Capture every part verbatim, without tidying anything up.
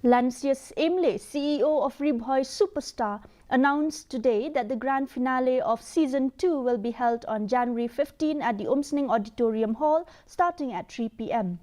Lancius Emle, C E O of Ri Bhoi Superstar, announced today that the grand finale of season two will be held on January fifteen at the Umsning Auditorium Hall, starting at three p.m.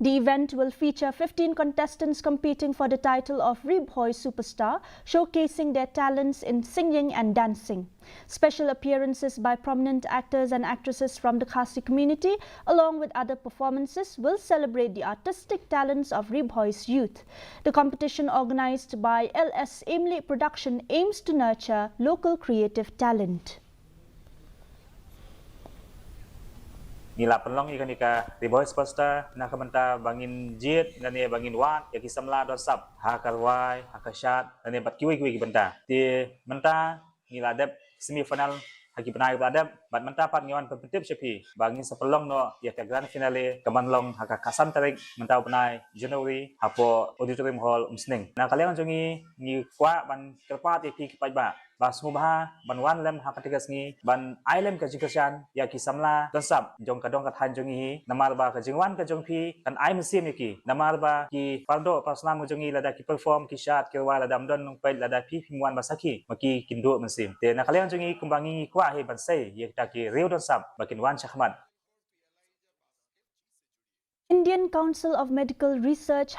The event will feature fifteen contestants competing for the title of Ri Bhoi Superstar, showcasing their talents in singing and dancing. Special appearances by prominent actors and actresses from the Khasi community, along with other performances, will celebrate the artistic talents of Ri Bhoi's youth. The competition, organized by L S Emle Production, aims to nurture local creative talent. Ngi la pynlong ïa kane ka Ri Bhoi Superstar na ka bynta ba ngin jied lane ba ngin wad ïa ki samla don sap ha ka rwai, ha ka shad lane bad kiwei kiwei ki bynta. Te mynta ngi la dep semi final ha ki bnai ba la dep, bad mynta pat ngi wan pyntip sha phi ba ngin sa pynlong noh ïa ka grand finale, ka ban long ha ka khatsan tarik mynta u bnai January hapoh Auditorium Hall Umsning. Na ka liang jong ngi, ngi kwah ban kyrpad ïa phi ki paidbah ba sngewbha ban wan lem ha kata ka sngi ban ai lem ka jingkyrshan ïa ki samla don sap jong ka dong ka thaiñ jong ngi hi, namar ba ka jingwan ka jong phi kan ai mynsiem ïa ki, namar ba ki pardoh parsnam jong ngi lada ki perform, ki shad ki rwai, lada ym don nongpeit, lada phi phim wan ba sakhi ma ki, kin duh mynsiem. Te na ka liang jong ngi kumba ngi kwah hi ban sei ïa kita ki riew don sap ba kin wan shakhmat. Indian Council of Medical Research